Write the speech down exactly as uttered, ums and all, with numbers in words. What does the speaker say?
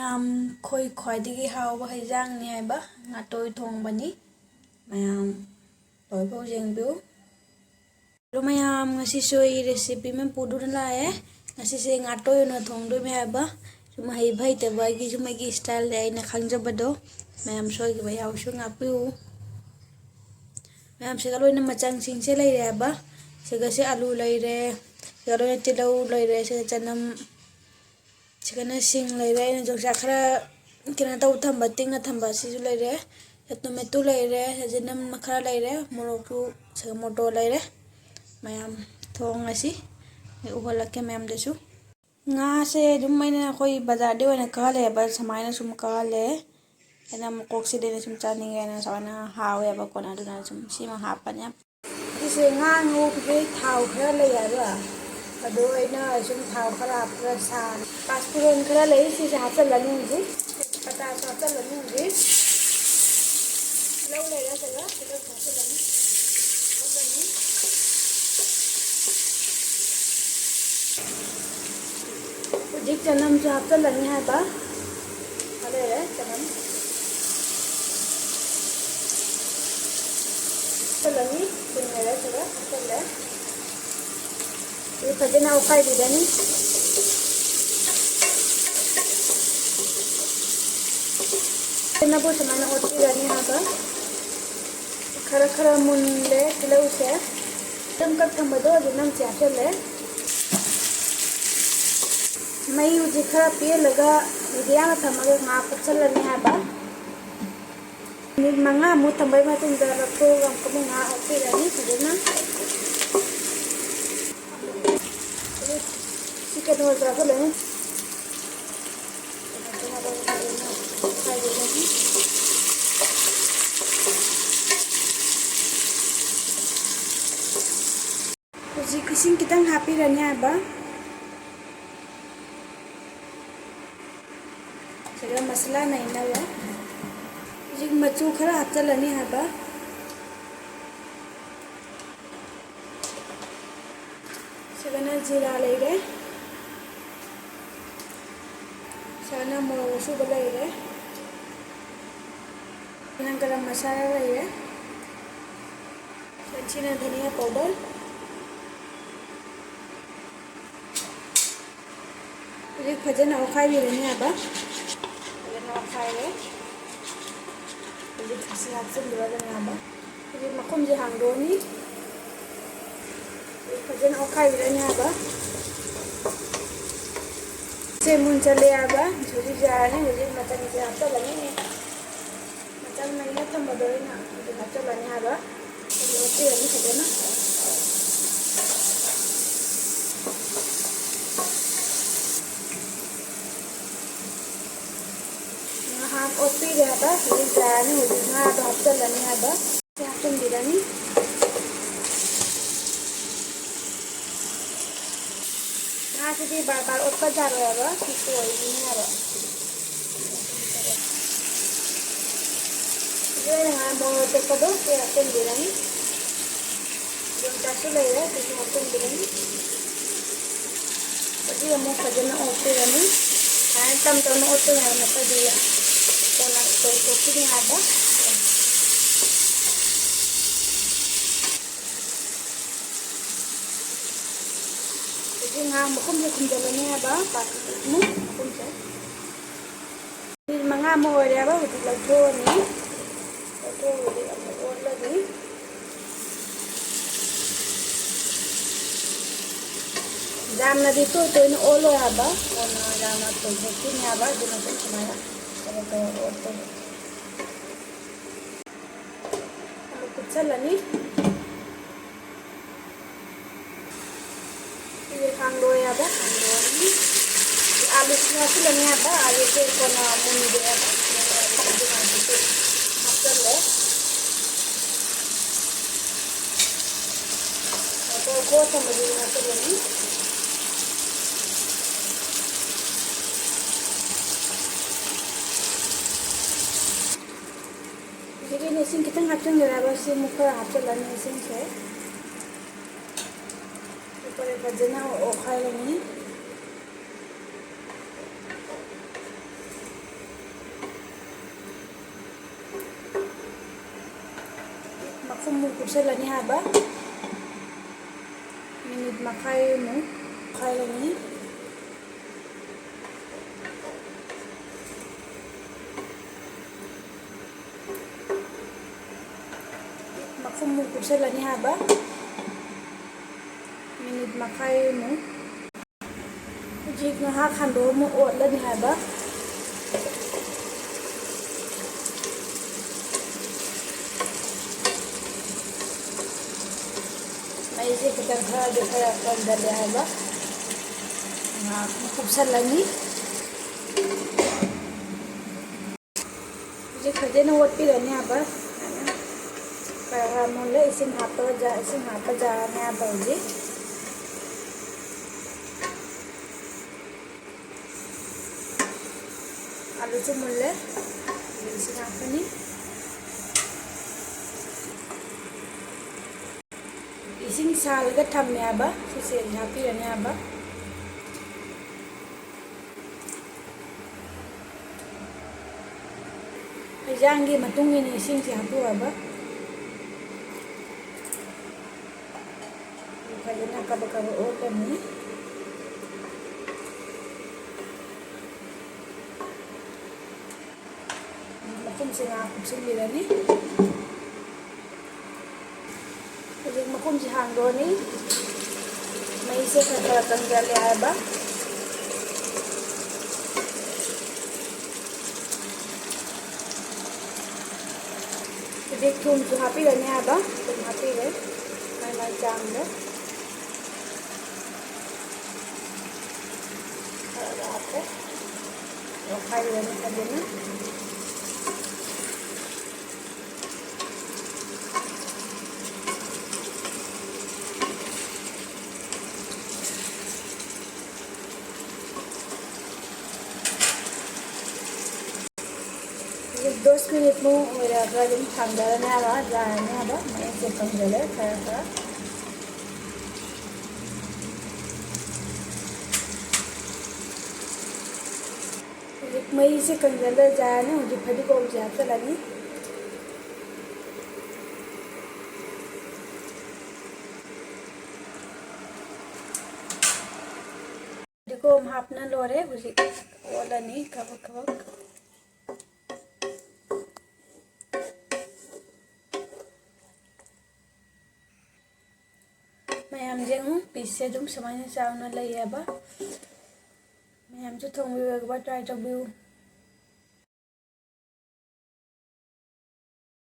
ꯌꯥꯝ ꯑꯩꯈꯣꯏ ꯈ꯭ꯋꯥꯏꯗꯒꯤ ꯍꯥꯎꯕ ꯍꯩꯖꯥꯡꯅꯤ ꯍꯥꯏꯕ ꯉꯥꯇꯣꯏ ꯊꯣꯡꯕꯅꯤ꯫ ꯃꯌꯥꯝ ꯂꯣꯏꯐꯥꯎ ꯌꯦꯡꯕꯤꯌꯨ꯫ ꯑꯗꯣ ꯃꯌꯥꯝ, ꯉꯁꯤꯁꯨ ꯑꯩ recipe ꯑꯃ ꯄꯨꯗꯨꯅ ꯂꯥꯛꯑꯦ꯫ ꯉꯁꯤꯁꯦ ꯉꯥꯇꯣꯏ ꯑꯣꯏꯅ ꯊꯣꯡꯗꯣꯏꯅꯦ ꯍꯥꯏꯕ꯫ ꯁꯨꯝ ꯍꯩꯕ ꯍꯩꯇꯕ ꯑꯩꯒꯤ, ꯁꯨꯝ ꯑꯩꯒꯤ styleꯗ ꯑꯩꯅ ꯈꯪꯖꯕꯗꯣ꯫ ꯃꯌꯥꯝ ꯁꯣꯏꯈꯤꯕ ꯌꯥꯎꯔꯁꯨ ꯉꯥꯛꯄꯤꯌꯨ꯫ ꯃꯌꯥꯝ, ꯁꯤꯒ ꯂꯣꯏꯅ ꯃꯆꯪꯁꯤꯡꯁꯦ ꯂꯩꯔꯦ ꯍꯥꯏꯕ꯫ ꯁꯤꯒꯁꯦ ꯑꯂꯨ ꯂꯩꯔꯦ, ꯁꯤꯒ ꯂꯣꯏꯅ ꯇꯤꯜꯍꯧ ꯂꯩꯔꯦ, ꯁꯤꯒ ꯆꯅꯝ, ꯁꯤꯒꯅ ꯁꯤꯡ ꯂꯩꯔꯦ, ꯑꯩꯅ ꯌꯣꯡꯆꯥꯛ ꯈꯔ ꯀꯩꯅꯣ ꯇꯧ ꯊꯝꯕ, ꯇꯤꯡꯉ ꯊꯝꯕ, ꯁꯤꯁꯨ ꯂꯩꯔꯦ, tomato ꯂꯩꯔꯦ, ꯆꯅꯝ ꯈꯔ ꯂꯩꯔꯦ, ꯃꯣꯔꯣꯛꯁꯨ, ꯁꯤꯒ ꯃꯣꯇꯣꯔ ꯂꯩꯔꯦ꯫ ꯃꯌꯥꯝ, ꯊꯣꯡꯉꯁꯤ꯫ ꯑꯩ ꯎꯍꯜꯂꯛꯀꯦ ꯃꯌꯥꯝꯗꯁꯨ꯫ ꯉꯥꯁꯦ ꯑꯗꯨꯝ ꯑꯩꯅ, ꯑꯩꯈꯣꯏ ꯕꯖꯥꯔꯗꯒꯤ ꯑꯣꯏꯅ ꯀꯛꯍꯜꯂꯦꯕ, ꯁꯨꯃꯥꯏꯅ ꯁꯨꯝ ꯀꯛꯍꯜꯂꯦ꯫ ꯑꯩꯅ ꯃꯀꯣꯛꯁꯤꯗꯤ ꯑꯩꯅ ꯁꯨꯝ ꯆꯥꯅꯤꯡꯉꯦꯅ ꯁꯨꯃꯥꯏꯅ ꯍꯥꯎꯋꯦꯕꯀꯣ, ꯑꯗꯨꯅ ꯁꯨꯝ ꯁꯤꯃ ꯍꯥꯞꯄꯅꯦ꯫ ꯁꯤꯁꯦ ꯉꯥ ꯉꯧꯕꯒꯤ ꯊꯥꯎ ꯈꯔ ꯂꯩ ꯍꯥꯏꯕ, ꯑꯗꯣ ꯑꯩꯅ ꯁꯨꯝ ꯊꯥꯎ ꯈꯔ ꯍꯥꯞꯄꯒ ꯁꯥꯍꯟ-, ꯄꯥꯁꯄꯨꯔꯟ ꯈꯔ ꯂꯩ, ꯁꯤꯁꯦ ꯍꯥꯞꯆꯤꯜꯂꯅꯤ ꯍꯧꯖꯤꯛ꯫ ꯄꯇꯥꯁꯨ ꯍꯥꯞꯆꯤꯜꯂꯅꯤ ꯍꯧꯖꯤꯛ꯫ ꯇꯤꯜꯍꯧ ꯂꯩꯔꯦ, ꯁꯤꯗ ꯇꯤꯜꯍꯧꯁꯨ ꯍꯥꯞꯆꯤꯜꯂꯅꯤ꯫ ꯍꯥꯞꯆꯤꯜꯂꯅꯤ꯫ ꯍꯧꯖꯤꯛ ꯆꯅꯝꯁꯨ ꯍꯥꯞꯆꯤꯜꯂꯅꯤ ꯍꯥꯏꯕ꯫ ꯂꯩꯔꯦ ꯆꯅꯝ꯫ ꯍꯥꯞꯆꯤꯜꯂꯅꯤ꯫ ꯊꯨꯝ ꯂꯩꯔꯦ ꯁꯤꯗ ꯍꯥꯞꯆꯤꯜꯂꯦ꯫ ꯁꯤ ꯐꯖꯅ ꯑꯣꯠꯈꯥꯏꯕꯤꯔꯅꯤ꯫ ꯐꯖꯅꯕꯨ ꯁꯨꯃꯥꯏꯅ ꯑꯣꯠꯄꯤꯔꯅꯤ ꯍꯥꯏꯕ꯫ ꯈꯔ ꯈꯔ ꯃꯨꯜꯂꯦ ꯇꯤꯜꯍꯧꯁꯦ꯫ ꯅꯝ ꯀꯛ ꯊꯝꯕꯗꯣ ꯑꯗꯨ ꯅꯝꯁꯦ ꯍꯥꯞꯆꯜꯂꯦ꯫ ꯃꯩ ꯍꯧꯖꯤꯛ ꯈꯔ ꯄꯤꯍꯜꯂꯒ mediumꯗ ꯊꯝꯃꯒ ꯉꯥꯏꯍꯥꯛ ꯐꯨꯠꯁꯜꯂꯅꯤ ꯍꯥꯏꯕ꯫ ꯃꯤꯅꯤꯠ ꯃꯉꯥꯃꯨꯛ ꯊꯝꯕꯩ ꯃꯇꯨꯡꯗ ꯂꯧꯊꯣꯛꯑꯒ ꯑꯃꯨꯛꯀ ꯑꯃꯨꯛ ꯉꯥꯏꯍꯥꯛ ꯑꯣꯠꯄꯤꯔꯅꯤ ꯐꯖꯅ꯫ ꯁꯤ ꯀꯩꯅꯣꯁꯦ ꯍꯥꯞꯆꯜꯂꯅꯤ꯫ ꯍꯧꯖꯤꯛ ꯏꯁꯤꯡ ꯈꯤꯇꯪ ꯍꯥꯞꯄꯤꯔꯅꯤ ꯍꯥꯏꯕ꯫ ꯁꯤꯗ ꯃꯁꯂꯥ ꯅꯩꯅꯕ꯫ ꯍꯧꯖꯤꯛ ꯃꯆꯨ ꯈꯔ ꯍꯥꯞꯆꯤꯜꯂꯅꯤ ꯍꯥꯏꯕ꯫ ꯁꯤꯗꯅ ꯖꯤꯔꯥ ꯂꯩꯔꯦ꯫ ꯁꯥꯅ ꯃꯣꯔꯣꯛ ꯑꯁꯨꯕ ꯂꯩꯔꯦ꯫ ꯁꯤꯅ ꯒꯔꯝ ꯃꯁꯥꯂꯥ ꯂꯩꯔꯦ꯫ ꯁꯤꯅ ꯙꯅꯤꯌꯥ ꯄꯥꯎꯗꯔ꯫ ꯍꯧꯖꯤꯛ ꯐꯖꯅ ꯑꯣꯠꯈꯥꯏꯕꯤꯔꯅꯤ ꯍꯥꯏꯕ꯫ ꯐꯖꯅ ꯑꯣꯠꯈꯥꯏꯔꯦ꯫ ꯍꯧꯖꯤꯛ ꯑꯁꯤ ꯍꯥꯞꯆꯤꯟꯕꯤꯔꯒꯅꯤ ꯍꯥꯏꯕ꯫ ꯍꯧꯖꯤꯛ ꯃꯈꯨꯝꯁꯦ ꯍꯥꯡꯗꯣꯛꯑꯅꯤ꯫ ꯍꯧꯖꯤꯛ ꯐꯖꯅ ꯑꯣꯠꯈꯥꯏꯕꯤꯔꯅꯤ ꯍꯥꯏꯕ꯫ ꯁꯦ ꯃꯨꯟ ꯆꯠꯂꯦ ꯍꯥꯏꯕ꯫ ꯍꯧꯖꯤꯛ ꯌꯥꯔꯅꯤ꯫ ꯍꯧꯖꯤꯛ ꯃꯆꯜꯁꯦ ꯍꯥꯞꯆꯤꯜꯂꯅꯤ꯫ ꯃꯆꯜ ꯃꯩꯅ ꯊꯝꯕꯗꯣ ꯑꯩꯅ ꯑꯗꯨ ꯍꯥꯞꯆꯤꯜꯂꯅꯤ ꯍꯥꯏꯕ꯫ ꯑꯗꯨ ꯑꯣꯠꯄꯤꯔꯅꯤ ꯐꯖꯅ꯫ ꯉꯥꯏꯍꯥꯛ ꯑꯣꯠꯄꯤꯔꯦ ꯍꯥꯏꯕ꯫ ꯍꯧꯖꯤꯛ ꯌꯥꯔꯅꯤ꯫ ꯍꯧꯖꯤꯛ ꯉꯥꯗꯣ ꯍꯥꯞꯆꯤꯜꯂꯅꯤ ꯍꯥꯏꯕ꯫ ꯍꯥꯞꯆꯤꯟꯕꯤꯔꯅꯤ꯫ ꯉꯥꯁꯤꯗꯤ ꯕꯥꯔ ꯕꯥꯔ ꯑꯣꯠꯄ ꯌꯥꯔꯣꯏ ꯍꯥꯏꯕ, ꯁꯤ ꯇꯣꯏꯅꯤ ꯍꯥꯏꯕ꯫ ꯁꯤꯗ ꯑꯩꯅ ꯉꯥ ꯃꯣꯔꯣꯛ ꯑꯇꯦꯛꯄꯗꯣ ꯁꯤ ꯍꯥꯞꯆꯤꯟꯕꯤꯔꯅꯤ꯫ ꯌꯣꯡꯆꯥꯛꯁꯨ ꯂꯩꯔꯦ, ꯑꯗꯨꯁꯨ ꯍꯥꯞꯆꯤꯟꯕꯤꯔꯅꯤ꯫ ꯍꯧꯖꯤꯛ ꯑꯃꯨꯛ ꯐꯖꯅ ꯑꯣꯠꯄꯤꯔꯅꯤ꯫ ꯁꯨꯃꯥꯏꯅ ꯇꯞ ꯇꯞꯅ ꯑꯣꯠꯄ ꯌꯥꯕ ꯅꯠꯇ꯭ꯔꯗꯤ ꯀꯣꯟꯅ ꯇꯣꯏꯊꯣꯛꯈꯤꯅꯤ ꯍꯥꯏꯕ꯫ ꯍꯧꯖꯤꯛ ꯉꯥ ꯃꯈꯨꯝꯁꯦ ꯈꯨꯝꯖꯤꯜꯂꯅꯤ ꯍꯥꯏꯕ, ꯄꯥꯇ꯭ꯔ ꯃꯈꯨꯝꯁꯦ꯫ ꯃꯤꯅꯤꯠ ꯃꯉꯥ ꯑꯃ ꯑꯣꯏꯔꯦ ꯍꯥꯏꯕ, ꯍꯧꯖꯤꯛ ꯂꯧꯊꯣꯛꯑꯅꯤ꯫ ꯂꯧꯊꯣꯛꯑꯒꯗꯤ ꯑꯃꯨꯛ ꯑꯣꯠꯂꯅꯤ꯫ ꯌꯥꯝꯅꯗꯤ ꯇꯣꯏ ꯇꯣꯏꯅ ꯑꯣꯠꯂꯣꯏ ꯍꯥꯏꯕ, ꯀꯣꯟꯅ ꯌꯥꯝꯅ ꯇꯣꯏꯊꯣꯛꯈꯤꯅꯤ ꯍꯥꯏꯕ, ꯑꯗꯨꯅ ꯑꯗꯨꯝ ꯁꯨꯃꯥꯏꯅ ꯀꯕꯛ ꯀꯕꯛ ꯑꯣꯠꯄꯒꯤ꯫ ꯑꯃꯨꯛ ꯀꯨꯞꯁꯜꯂꯅꯤ꯫ ꯁꯤꯁꯦ ꯍꯥꯡꯗꯣꯛꯑꯦ ꯍꯥꯏꯕ, ꯍꯥꯡꯗꯣꯛꯑꯅꯤ꯫ ꯑꯥꯂꯨꯁꯨ ꯍꯥꯞꯆꯤꯜꯂꯅꯤ ꯍꯥꯏꯕ, ꯑꯥꯂꯨꯁꯦ ꯀꯣꯟꯅ ꯃꯨꯟꯒꯦ ꯍꯥꯏꯕ꯫ ꯑꯗꯨꯅ ꯍꯧꯖꯤꯛꯇꯤ ꯍꯥꯞꯆꯜꯂꯦ꯫ ꯃꯇꯔ ꯀꯣꯠ ꯊꯝꯕꯗꯨꯁꯨ ꯍꯥꯞꯆꯜꯂꯅꯤ꯫ ꯍꯧꯖꯤꯛꯀꯤꯅꯦ ꯏꯁꯤꯡ ꯈꯤꯇꯪ ꯍꯥꯞꯆꯤꯟꯒꯗꯕ, ꯁꯤ ꯑꯃꯨꯛ ꯈꯔ ꯍꯥꯞꯆꯤꯜꯂꯅꯤ ꯏꯁꯤꯡꯁꯦ꯫ ꯁꯤ ꯐꯖꯅ ꯑꯣꯠꯈꯥꯏꯔꯅꯤ꯫ ꯑꯃꯨꯛ ꯀꯨꯞꯁꯜꯂꯅꯤ ꯍꯥꯏꯕ꯫ ꯃꯤꯅꯤꯠ ꯃꯈꯥꯏꯃꯨꯛ ꯈꯥꯏꯔꯅꯤ꯫ ꯃꯈꯨꯝꯃꯨꯛ ꯀꯨꯞꯁꯜꯂꯅꯤ ꯍꯥꯏꯕ꯫ ꯃꯤꯅꯤꯠ ꯃꯈꯥꯏꯃꯨꯛ꯫ ꯍꯧꯖꯤꯛ ꯉꯥꯏꯍꯥꯛ ꯍꯟꯗꯣꯛꯑ ꯑꯃꯨꯛ ꯑꯣꯠꯂꯅꯤ ꯍꯥꯏꯕ꯫ ꯃꯩꯁꯦ ꯈꯤꯇꯪ ꯈꯔꯗꯤ ꯈꯔ ꯀꯟꯒꯜꯂꯦ ꯍꯥꯏꯕ꯫ ꯉꯥꯏꯍꯥꯛ ꯑꯃꯨꯛ ꯀꯨꯞꯁꯜꯂꯅꯤ꯫ ꯍꯧꯖꯤꯛ ꯐꯖꯅ ꯑꯣꯠꯄꯤꯔꯅꯤ ꯍꯥꯏꯕ꯫ ꯁꯨꯃꯥꯏꯅ ꯈꯔ ꯈꯔ ꯃꯨꯜꯂꯦ, ꯏꯁꯤꯡ ꯍꯥꯞꯄꯒ ꯖꯥ-, ꯏꯁꯤꯡ ꯍꯥꯞꯄ ꯖꯥꯔꯅꯤ ꯍꯥꯏꯕ ꯍꯧꯖꯤꯛ꯫ ꯑꯂꯨꯁꯨ ꯃꯨꯜꯂꯦ꯫ ꯏꯁꯤꯡ ꯍꯥꯞꯄꯅꯤ꯫ ꯏꯁꯤꯡ ꯁꯥꯍꯜꯂꯒ ꯊꯝꯃꯦ ꯍꯥꯏꯕ꯫ ꯁꯤꯁꯦ ꯍꯥꯞꯄꯤꯔꯅꯤ ꯍꯥꯏꯕ꯫ ꯍꯤꯟꯖꯥꯡꯒꯤ ꯃꯇꯨꯡ ꯏꯟꯅ ꯏꯁꯤꯡꯁꯦ ꯍꯥꯞꯄꯤꯌꯨ ꯍꯥꯏꯕ꯫ ꯐꯖꯅ ꯀꯕꯛ ꯀꯕꯛ ꯑꯣꯠꯂꯅꯤ꯫ ꯃꯈꯨꯝꯁꯦ ꯉꯥꯏꯍꯥꯛ ꯀꯨꯞꯁꯤꯟꯕꯤꯔꯅꯤ꯫ ꯍꯧꯖꯤꯛ ꯃꯈꯨꯝꯁꯦ ꯍꯥꯡꯗꯣꯛꯑꯅꯤ꯫ ꯃꯩꯁꯦ ꯈꯔ ꯈꯔ ꯀꯟꯖꯜꯂꯦ ꯍꯥꯏꯕ꯫ ꯍꯧꯖꯤꯛ ꯊꯨꯝꯁꯨ ꯍꯥꯞꯄꯤꯔꯅꯤ ꯍꯥꯏꯕ꯫ ꯊꯨꯝ ꯍꯥꯞꯄꯤꯔꯦ꯫ ꯃꯥꯏ ꯃꯥꯏ ꯆꯥꯡꯗ꯫ ꯈꯔ ꯍꯥꯞꯄꯦ꯫ ꯑꯣꯠꯈꯥꯏꯔꯅꯤ ꯐꯖꯅ꯫ ꯍꯧꯖꯤꯛ ꯗꯁ ꯃꯤꯅꯤꯠꯃꯨꯛ ꯑꯣꯏꯔꯒ ꯑꯗꯨꯝ ꯊꯥꯡꯗꯔꯅꯤ ꯍꯥꯏꯕ, ꯌꯥꯔꯅꯤ ꯍꯥꯏꯕ꯫ ꯃꯌꯦꯛꯁꯦ ꯀꯪꯁꯤꯜꯂꯦ ꯈꯔ ꯈꯔ꯫ ꯍꯧꯖꯤꯛ ꯃꯩꯁꯦ ꯀꯪꯁꯤꯜꯂ ꯌꯥꯔꯅꯤ꯫ ꯍꯧꯖꯤꯛ ꯐꯗꯤꯒꯣꯝꯁꯦ ꯍꯥꯞꯆꯤꯜꯂꯅꯤ꯫ ꯍꯥꯞꯅ ꯂꯣꯏꯔꯦ꯫ ꯍꯧꯖꯤꯛ ꯑꯣꯠꯂꯅꯤ ꯀꯕꯛ ꯀꯕꯛ꯫ ꯃꯌꯥꯝꯁꯦ ꯑꯃꯨꯛ ꯄꯤꯁꯁꯦ ꯑꯗꯨꯝ ꯁꯨꯃꯥꯏꯅ ꯆꯥꯎꯅ ꯂꯩꯌꯦꯕ꯫ ꯃꯌꯥꯝꯁꯨ ꯊꯣꯡꯕꯤꯌꯨ, ꯑꯦꯛꯕꯥꯔ ꯇ꯭ꯔꯥꯏ ꯇꯧꯕꯤꯌꯨ꯫